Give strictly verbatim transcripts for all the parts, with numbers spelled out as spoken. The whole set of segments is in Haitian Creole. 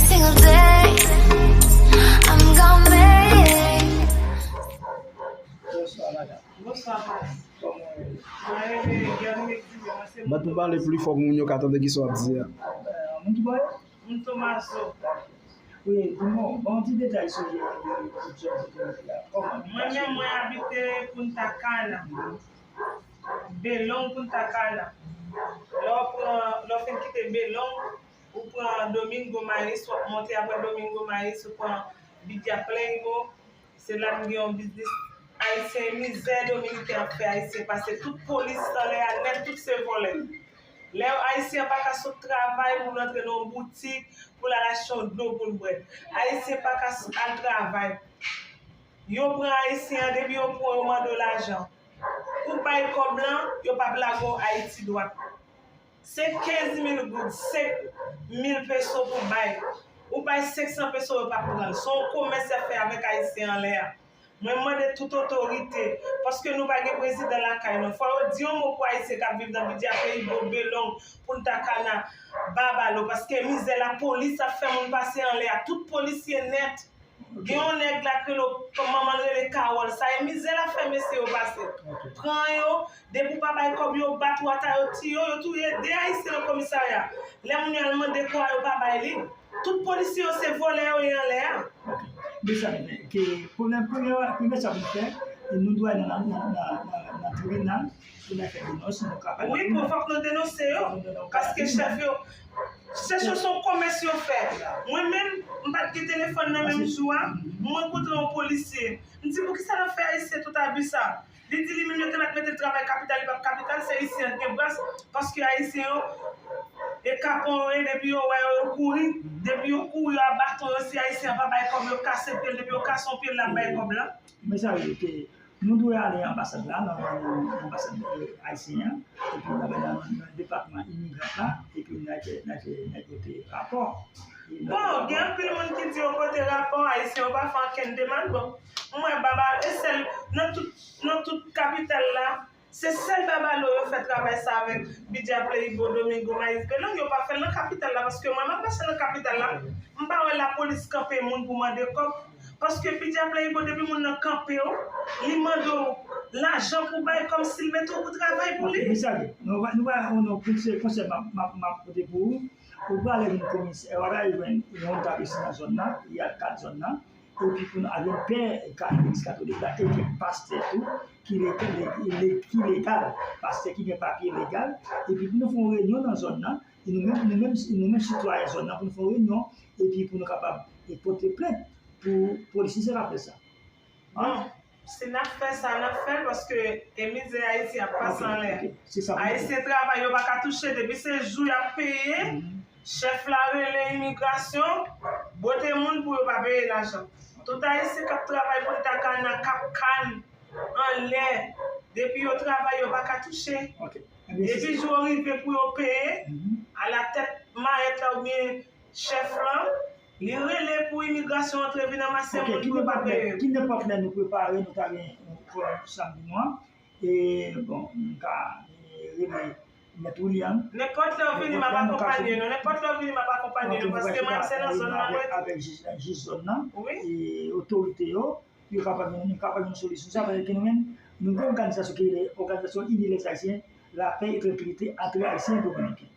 Single day, I'm gonna make it. Bonswa, madanm. Bonswa, madanm. Kòman w ye? Mwen rele Guerline Exumé, mwen se Bat pou pale pli fò pou moun yo ka tande ki sa w ap di a. Moun ki bò yo? Moun Tomazo. Wi, di mwen, ban yon ti detay sou kote w te mete a. Kòman? Mwen menm, mwen abite Punta Cana. Belong, Punta Cana. Lè w pran, lè w fin kite Belong, ou pran Domingo Maíz, w ap monte apre Domingo Maíz, ou pran Villa Pleibo. Se la m gen yon biznis. Ayisyen mizè Dominiken ap fè Ayisyen pase. Tout polis anlè a nèt, tout se vòlè. Lè Ayisyen an pa ka sot travay pou l antre nan yon boutik, pou l al achte yon dlo pou l bwè. Ayisyen pa ka s- al travay. Yo pran Ayisyen an, depi yo pran yo mande w lajan. Ou bay kòb lan, yo p ap lage w Ayiti dwat. Se kenz mil goud, senk mil peso pou bay. Ou bay senk san peso, yo p ap pran l. Se yon komès y ap fè avèk Ayisyen anlè a. Mwen mande tout otorite, paske nou pa gen prezidan lakay nou. Fò yo di yon mo pou Ayisyen k ap viv nan Villa Pleibo, Belong, Punta Cana, Babalo, paske mizè lapolis ap fè moun pase anlè a. Tout polisye nèt. Gen yon nèg la k rele, manman l rele Kawòl. Sa e mizè l ap fè mesye yo pase. Pran yo, depi w pa bay kòb, yo bat ou, ata yo tiye w, yo touye de Ayisyen nan komisarya. Lè moun yo al mande kò a, yo pa bay li. Tout polisye yo se vòlè yo ye anlè a. Mezanmi, ke pwoblèm, premye, premye sa pou n fè, nou dwe al nan, nan, nan, nan, nan tribinal pou n al fè denons, nou ka pale. Wi, pou fòk nou denonse yo, paske chèf yo, chèf yo se yon komès yo fè. Mwen menm, m pa t gen telefòn nan menm jou a, m rankontre yon polisye. M di, "Poukisa n ap fè Ayisyen tout abi sa?" Li di li menm yo te mèt mete l travay kapital, li p ap kapital, se Ayisyen an gen bras, paske Ayisyen yo, e kapon yo ye, depi yo wè yo, yo kouri, depi yo kouri, yo ap baton yo, si Ayisyen an pa bay kòb, yo kase pye l, depi yo kase yon pye l, l ap bay kòb lan. Mezanmi, ke nou dwe ale anbasad la, nan, nan, nan anbasad, eh, ayisyen an, epi n ale nan, nan depatman imigran la, epi n al fè, n al fè, n al pote rapò. Bon, gen anpil moun ki di yo pote rapò, Ayisyen yo pa fè ankenn demann. Bon, m wè Babalo, e sèl nan tout, nan tout kapital la, se sèl Babalo yo fè travay sa avèk Villa Pleibo, Domingo Maíz, Belong, yo pa fè l nan kapital la, paske mwen, m ap mache nan kapital la, m pa wè lapolis kanpe moun pou mande kòb, paske Villa Pleibo, depi moun nan kanpe w, li mande w lajan pou bay kòmsi l mete w pou travay pou li. Ok, mesye, nou va, nou va, nou, nou, konsèy, konsèy m ap, m ap, m ap pote pou ou. Ou prale jwenn komisè, ou prale jwenn yon tab isi nan zòn nan, y a kat zòn nan, epi pou nou al jwenn pè ka legliz katolik la, e kèk pastè tou, ki le-, le-, le-, ki legal, pastè ki gen papye legal, epi pou nou fè yon reyinyon nan zòn nan, e nou menm, nou menm, nou menm sitwayen zòn nan, pou nou fè yon reyinyon, epi pou nou kapab, e, pote plent pou polis ki se ka fè sa. Bon, si n ap fè sa, n ap fè l paske e mizè Ayiti ap pase anlè. Ayisyen travay, yo pa ka touche depi se jou y ap peye. Chèf la rele imigrasyon, bote moun pou yo pa peye lajan. Tout Ayisyen k ap travay Punta Cana, Cap Can, anlè, depi yo travay, yo pa ka touche. Depi jou rive pou yo peye, alatèt mayèt la oubyen chèf lan, li rele pou imigrasyon antre vin anmase moun pou yo pa peye. Ki nenpòt lè nou prepare, nou ta gen yon pwogram pou samdi nou an. E, bon, m ka, e, rele Mèt William. Nenpòt lè w vini, m ap akonpanye nou. Nenpòt lè w vini, m ap akonpanye nou. Paske mwen, se nan zòn nan mwen. Avèk, avèk jij, jij zòn nan, e otorite yo, pou yo kapab jwenn, kapab jwenn solisyon sa, paske nou menm, nou gen òganizasyon ki rele Organisation Unie les Haïtiens, La Paix et Tranquillité entre Haïtiens et Dominicains.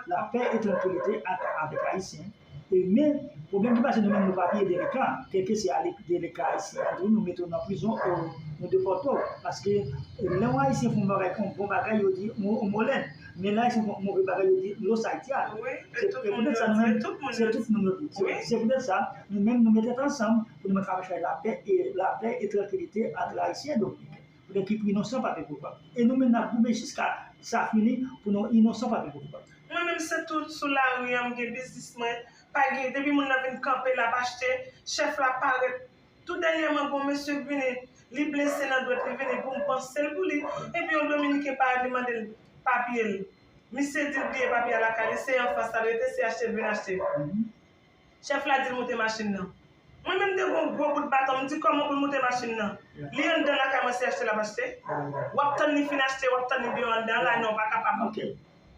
La Paix et Tranquillité entre, avec Haïtiens. E men, pwoblèm ki pase nou menm, nou pa piye deleka, kèlkeswa deleka ayisyen an, nou mete w nan prizon, ou nou depòte w. Paske, e, lè yon ayisyen fè yon bagay, yon bon bagay, yo di, yon, yon molèn. Men lè ayisyen fè yon move bagay, yo di, Los Haitianos. Se poutèt sa, nou menm, se tout moun yo di. Se poutèt sa, nou menm, nou mete tèt ansanm, pou nou mèt kapab fè lapè e, lapè e trankilite ant Ayisyen e Dominiken. Pou nèg ki pou inosan pa peye koupab. E nou menm n ap goumen jiska sa fini pou nou inosan pa peye koupab. Mwen menm se tou sou lari an m gen biznis mwen, pa gen, depi moun nan vin kanpe l ap achte, chèf la parèt. Tou dènyèman gon mesye k vini, li blese nan dwèt, li vini pou m panse l pou li, epi yon dominiken parèt li mande l papye l. Misye di l bliye papye a lakay li, se anfas l al rete, se achte l vin achte. Chèf la di l moute machin nan. Mwen menm te gon gwo bout baton, m di kòman pou l moute machin nan. Li anndan lakay mwen se achte l ap achte. W ap tann li fin achte, w ap tann li deyò anndan la, non, pa kapab.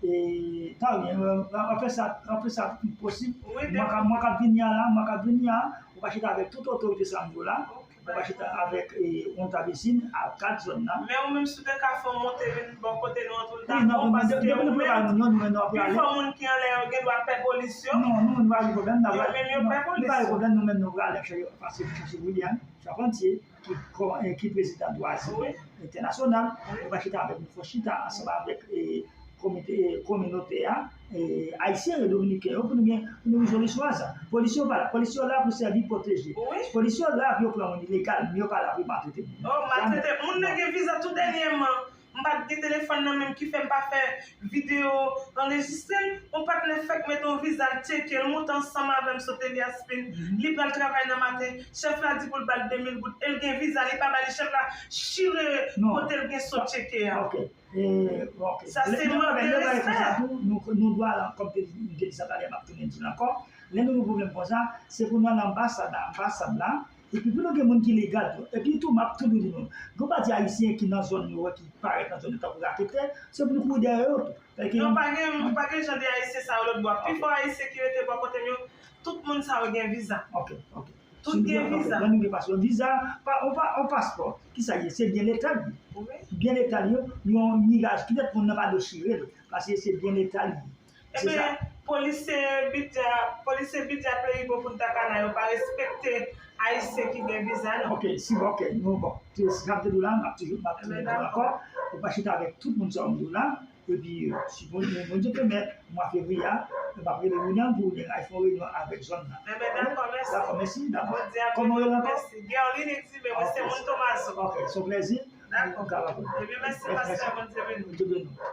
E, ta byen, w ap fè sa, w ap fè sa posib. Mwen k ap vini an la, mwen k ap vini an, ou va chita avèk tout otorite sa m di w la. Ou va chita avèk, e, yon ta vizin a kat zòn nan. Men ou menm si w te ka fè w monte vin bò kote nou an tou l ta bon, paske ou menm, pifò moun ki anlè yo gen dwa pè polis yo. Non, nou, nou pa gen pwoblèm, yo menm yo pè polis yo. Nou pa gen pwoblèm, nou menm nou prale chèche, pase chache William Charpentier, ki, ki prezidan dwa imen entènasyonal. Nou va chita avèk nou, fò chita ansanm avèk, e, komite, e, kominote a, e, ayisyen yo, dominiken yo, pou nou gen, pou nou gen solisyon a sa. Polis yo pa la, polis yo la pou sèvi pwoteje. Polis yo la pou yo pran moun ilegal, men yo pa la pou yo maltrete moun. Oh, maltrete. Moun nan gen viza tou dènyèman. M pa t gen telefòn nan men m ki fè m pa fè videyo anrejistre l. Yon patnè fèk mete yon viza l tcheke l, monte ansanm avè m sot Elias Pin. Li pral travay nan maten. Chèf la di pou l ba l de mil goud. E l gen viza, li pa ba li, chèf la chire kote l gen sot tcheke a. Sa se mank de respè. Nou, nou dwa la, kòm te, m te di sa talè, m ap tounen di l ankò. Lè nou gen pwoblèm konsa, se pou nou al anbasad la, anbasad la, epi pou nou gen moun ki legal tou. Epi tou, m ap toujou di nou, gen yon pati ayisyen ki nan zòn yo, ki parèt nan zòn yo tankou raketè, se pou nou kouri dèyè yo tou. Non, pa gen, pa gen jan de ayisyen sa yo lòt bò. Pifò ayisyen ki rete bò kote m yo, tout moun sa yo gen viza. Ok, ok. Tout gen viza. Lè nou gen paspò, viza, pa, on pa, on paspò. Kisa l ye? Se byen leta l ye. Byen leta l yo, yon miraj. Petèt moun nan pa dwe chire l, paske se byen leta l ye. Ebyen, polisye bidya, polisye bidya Peyi Bon Punta Cana yo pa respekte ayisyen ki gen viza, non. Ok, si, ok, nou bon. Se sa m te di w la, m ap toujou, m ap toujou dakò. Ou pa chita avèk tout moun sa w di w la. Epi, si Bondye, Bondye pèmèt, mwa fevriye a, m ap rele William pou William al fè yon reyinyon avèk zòn nan. Ebyen, dakò, mèsi. Dakò, mèsi, dakò. Bondye ap beni w, mèsi. Gerline Exime, mwen se moun Tomazo. Ok, se yon plèzi. Dakò. Ebyen, mèsi, pastè, Bondye beni w. Bondye beni w.